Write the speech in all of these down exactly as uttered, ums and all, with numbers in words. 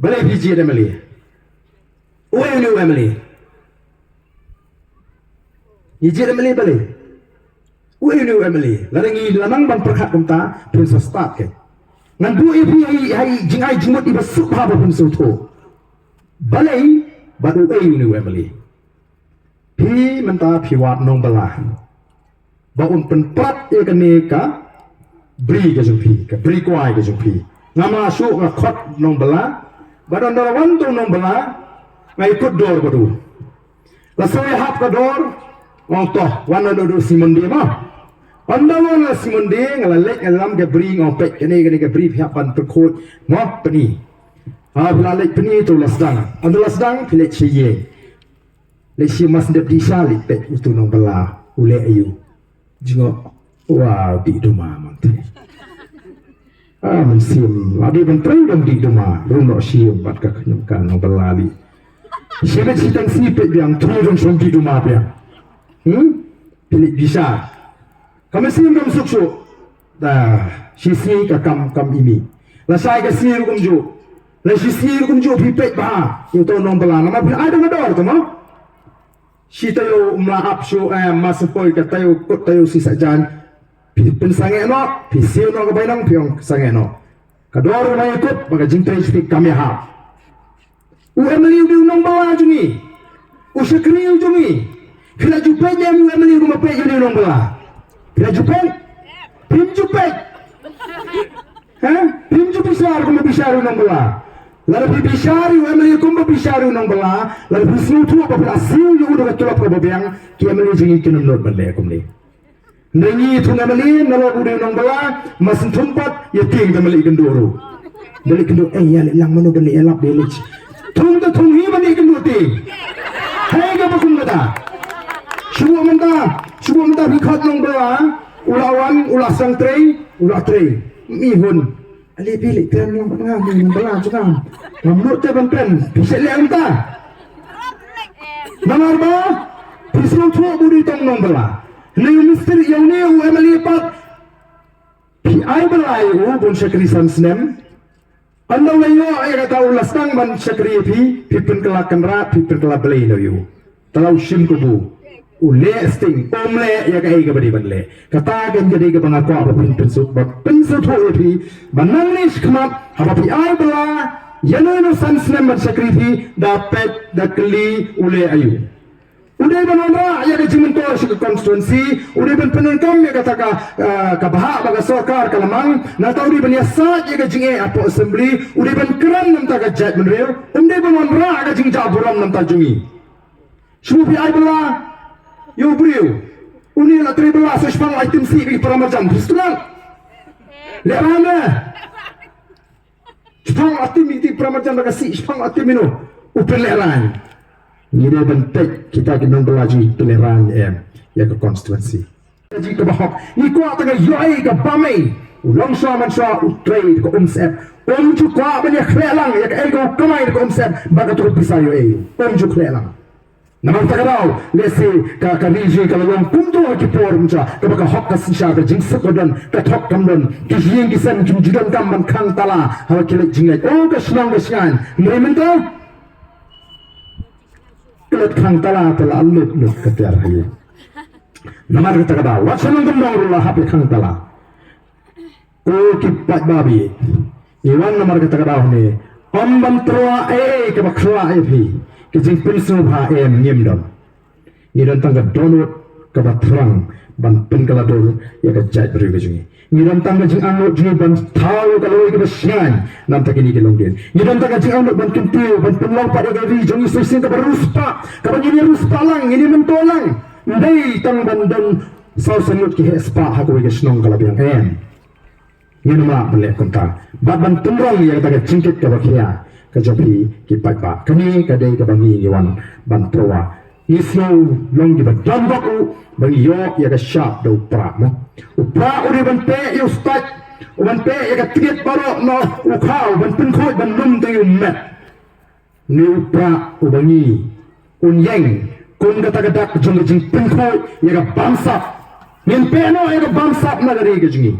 Balei phi jied MLA? Uei une u MLA? Ngi jied MLA balei? Uei une u MLA? Lada ngi la nang ban pyrkhat kumta, phin sa stad keiñ. Ngan buh ïa phi ha i, ha i jingai jingmut iba suk bha ba phin sngewthuh. Balei bad uei une u MLA? Phi mynta phi wad Nongbylla ba un pynprat ïa kane ka bri ka jong phi, ka bri kwai ka jong phi. Ngam lah shuh nga khot Nongbylla bad ynda la wan uto u Nongbylla nga ïakut dor bad u. La shu ïahap ka dor, nga ong to, wan naduh u Simon Dey mo. Ynda wan u Simon Dey nga la leit nga lam ka bri, nga ong peit kane, kane ka bri phi hap ban pynkhuid mo, pyni. Ha, phi la leit pyni, to la sdang. Ynda la sdang phi leit sha ïing. Leit sha ïing, mas dep dih sha, leit peit uto u Nongbylla u leh aïu. Jngoh, wow, dih duma man te. Ah, mynsiem, la dei ban trei dang dih duma, rung noh sha ïing bad ka khñium ka Nongbylla lei. Shi bit shi tang shi peit biang, trei dang shong dih duma biang. Hmm? Phi leit bishar. Ka mynsiem kam suk shuh. Da, shi sngi ka kam, kam i mih. Lashai ka sngi ruh kumjuh. La shi sngi ruh kumjuh phi peit bha ïa uto u Nongbylla. Namar phi ai da ka dor to mo. Shi taïew um lah ap shuh, eh, mas poi ka taïew kut taïew shi sah jan. Phi pynsangeh noh, phi siew noh ka bainong, phi ong sangeh noh. Ka dor ma ïa kut, ba ka jingtrei jong phi kam ïahap. U MLA u dei u Nongbylla jong ngi. U shakri u jong ngi. Phi la ju peit ne em u MLA kumba peit ïa une u Nongbylla? Phi la ju peit? Phim ju peit. Ha? Phim ju bishar kumba bishar ïa u Nongbylla. Lada phi bishar ïa u MLA kumba bishar ïa u Nongbylla, lada phi sngewthuh ba phi la siew ïa u da ka tulop kaba biang, ki MLA jong ngi kin ym nud ban leh kumne. Hynrei ngi thung MLA, nalor u dei u Nongbylla, ma sngewthuh pat, ïa tieng da ma leit kynduh ruh. Da leit kynduh, eh, ïa leit lang mano da leit ïalap da leit. Thung da thung hi ma leit kynduh tieng. Hei kaba kum kata. Shu buh mynta, shu buh mynta phi khot Nongbylla, u la wan, u la sdang trei, u la trei. Mihun. Ale phi leit kren lang bad nga, Nongbylla jong nga. Ngam nud te ban kren, phi shet leh mynta. Namar ba phi sngewthuh ba u dei tang Nongbylla. Hynrei u mister ïa une u MLA pat, phi ai bylla ïa u ban shakri san snem. Ynda u la ïoh ïa kata u la sdang ban shakri ïa phi, phi pynkylla kynrad, phi pynkylla blei noh ïa u. Te la u shim kabu. U leh sting, um leh ïa kaei kaba dei ban leh. Kata kein ka dei kaba nga kwah ba phin pynsuk, ba pynsngewthuh ïa phi, ba nangne shakhmat, haba phi ai bylla ïa uno uno san snem ban shakri phi, da peit, da kylli, u leh aïu. U dei ban wanrah ïa ka jingmyntoi sha ka constituency, u dei ban pyndonkam ïa kata ka, ah, ka bhah ba ka sorkar ka la mang, nangta u dei ban ïasaid ïa ka jingeh hapoh assembly, u dei ban kren na bynta ka jaitbynriew, um dei ban wanrah ïa ka jingjah burom na bynta jong ngi. Shu phi ai bylla ïa u briew. Une la trei bylla sa shipang la tim sih ïa ki para marjan. Phi sngewthuh? Lehrain ne. Shipang la tim ïa ki para marjan da ka sih, shipang la tim ïa no. U pynlehrain. Ngi dei ban peit kita ki nongbylla jong ngi pynlehrain em ïa ka constituency. Ka jingkaba hok. Ngi kwah tang ka ïohi ka bam ei. U long shuwa man shuwa u trei ka um sep. Um ju kwah ban ïakhleh lang ïa kaei ka u kamai da ka um sep. Ba ka tu pisa ïohi. Um ju khleh lang. Namar kata ka daw, lehse ka, ka ri jong ngi ka la long kumto ha ki por mynta, kaba ka hok ka synshar, ka jingsuk ka don, ka thok kam don, ki ïing ki sem kim ju donkam ban khang tala, haba ki leit jingleit. Oh, ka shnong ka shngaiñ, hynrei mynta ka leit khang tala, tala lut lut ka tiar ha ïing. Namar kata ka daw, wat sha nongkyndong ruh la hap ïa khang tala. Ko ki paidbah ba ïeit, ngi wan namar kata ka daw hangne, ym ban tyrwa ei ei kaba khlaiñ ïa phi, ki jingpynsngewbha em ngim don. Ngi don tang ka dohnud kaba thrang ban pynkylla dur ïa ka jaitbynriew ka jong ngi. Ngi don tang ka jingangnud jong ngi ban thaw ïa ka lawei kaba shngaiñ na bynta kine ki longdien. Ngi don tang ka jingangnud ban kyntiew, ban pynlong pat ïa ka ri jong ngi sa shisien kaba riewspah, kaba ngin ïa riewspah lang, ngin ïa myntoi lang. Ym dei tang ban don saw san ngut ki heh spah ha kawei ka shnong ka la biang, em. Ngin ym lah ban leh kumta. Bad ban pynrung ïa kata ka jingkit kaba khia ka jong phi ki paidbah. Kane ka dei kaba ngi ngi wan ban tyrwa. Ngi sngew long kiba don bok u ba ngi ïoh ïa ka shap da u Prah mo. U Prah u dei ban peh ïa u stait, u ban peh ïa ka tnget baroh na u khaw, ban pynkhuid ban lum da ïa u met. Une u Prah uba ngi un ïeng kum kata ka dak jong ka jingpynkhuid ïa ka bamsap. Ngin peh noh ïa ka bamsap na ka ri ka jong ngi.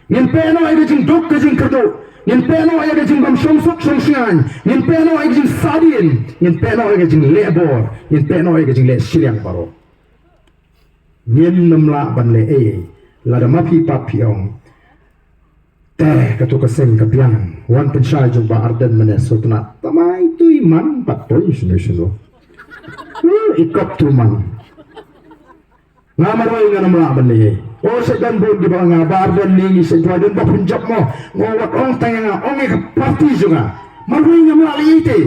Ngin peh noh ïa ka jingduk ka jingkyrduh. Ngin pynlong ïa ka jingbym shong suk shong shngaiñ. Ngin pynlong ïa ka jingsahdien. Ngin pynlong ïa ka jingleh bor. Ngin pynlong ïa ka jingleh shiliang baroh. Ngin nym lah ban leh ei ei. Lada ma phi pat phi ong, te katu ka seng ka biang. Wan pynshai jong Bah Ardent mynne sutna. Tamai tui man pat poi shinu shinu. Uh, i kop tu man. Nga marwei nga nym lah ban leh ei. O, shet don bun kiba nga Bah Ardent ni, shet don ba pynjop mo. Ngo wat ong tang ïa nga, ong ïa ka party jong nga. Marwei ngam lah leh ei te.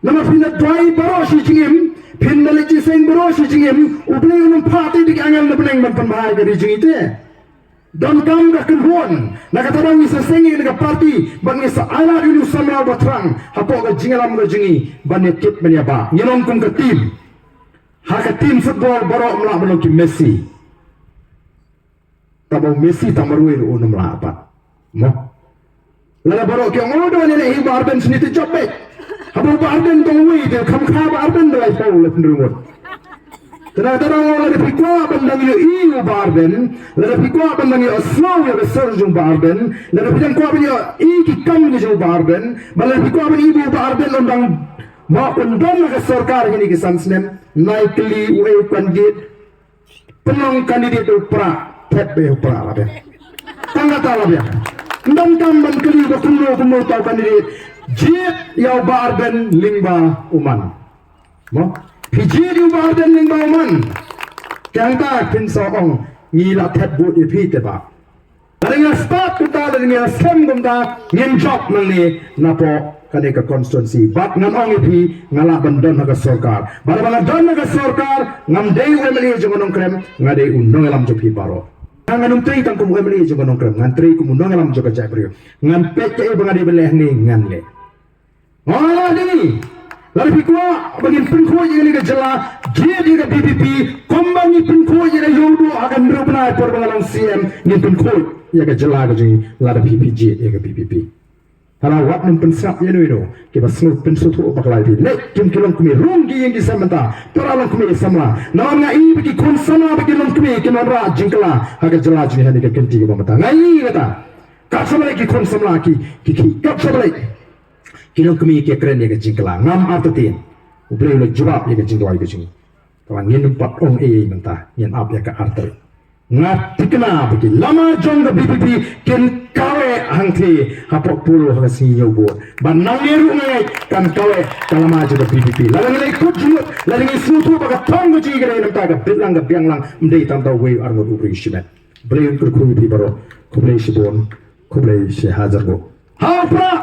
Namar phin da duwai baroh shi jingim, phin da leit jingïaseng baroh shi jingim, U Blei un ym phah te da ki angel na bneng ban pynbha ïa ka ri jong ngi te. Donkam ka kynhun, na kata ba ngi sa seng ïa ka party, bad ngi sa ailad ïa u samla uba thrang hapoh ka jingïalam ka jong ngi, ban ïa kit ban ïa bah. Ngi long kum ka team. Ha ka team football baroh ym lah ban long ki Messi. Tang ba u Messi tang marwei ruh un ym lah pat. Mo. Lada baroh ki ong, "Oh, dei ne leh hi Bah Ardent shini te jop beit." Haba Bah Ardent tang uwei te kham kha Bah Ardent da lai phew lai phew ngut. Te na kata dang ong lada phi kwah ban dang ïohi u Bah Ardent, lada phi kwah ban dang ïohsngew ïa ka sur jong u Bah Ardent, lada phi dang kwah ban ïohi ki kam ki jong u Bah Ardent, bad lada phi kwah ban ïohi u Bah Ardent un dang, mo, un don ha ka sorkar kine ki san snem, nai kylli uei u candidate, pynlong candidate u Prah, thep beit u Prah la biang. Tang kata la biang. Ym donkam ban kylli ba kumno kumno uta u candidate. Jied ïa u Bah Ardent lyngba u man. Mo? Phi jied ïa u Bah Ardent lyngba u man. Te hangta phin sa ong ngi la thep vote ïa phi te bah. Lada ngi la stad kumta, lada ngi la slem kumta, ngin jop nangne napoh kane ka constituency. Bad ngan ong ïa phi, nga lah ban don ha ka sorkar. Bad haba nga don ha ka sorkar, ngam dei u M L A jong ka Nongkrem, nga dei u nongïalam jong phi baroh. Ngan ym trei tang kum u M L A jong ka Nongkrem, ngan trei kum u nongïalam jong ka jaitbynriew. Ngan peit kaei ba nga dei ban leh hangne, ngan leh. Nga la dei, lada phi kwah ba ngin pynkhuid ïa kane ka jylla, jied ïa ka V P P, kumba ngi pynkhuid ïa ka Ïewduh ha ka hynriew bnai por ba nga long C M, ngin pynkhuid ïa ka jylla ka jong ngi, lada phi phi jied ïa ka V P P. Hana wat nym pynsngap ïano ïano, kiba sngewthuh pynsngewthuh bakla ïa phi. Leit kum ki longkmie, rung ki ïing ki sem mynta, para longkmie samla. Namar nga i ba ki khun samla bad ki longkmie kin wanrah jingkylla ha ka jylla jong ngi ha kane ka kynti kaba mynta. Nga i kata. Kat shaba leit ki khun samla ki, ki, ki, kat shaba leit. Ki longkmie ki kren ïa ka jingkylla, ngam artatien. U Blei u la jubab ïa ka jingduwai ka jong ngi. Tangba ngin ym pat ong ei ei mynta, ngin ap ïa ka artatien. Nga thikna ba ki lama jong ka V P P kin kaweh hangthie hapoh Polo ha ka sngi ñiew vote. Bad nangne ruh nga ngeit kan kaweh ka lama jong ka V P P. Lada ngi leit kut jingmut, lada ngi sngewthuh ba ka thong ka jong ngi ka dei na ka bynta ka bit lang ka biang lang, ym dei tang uta uwei u ar ngut u briew shimet. Blei un kyrkhu ïa phi baroh. Khublei shibun. Khublei shihajar nguh. Ha u Prah!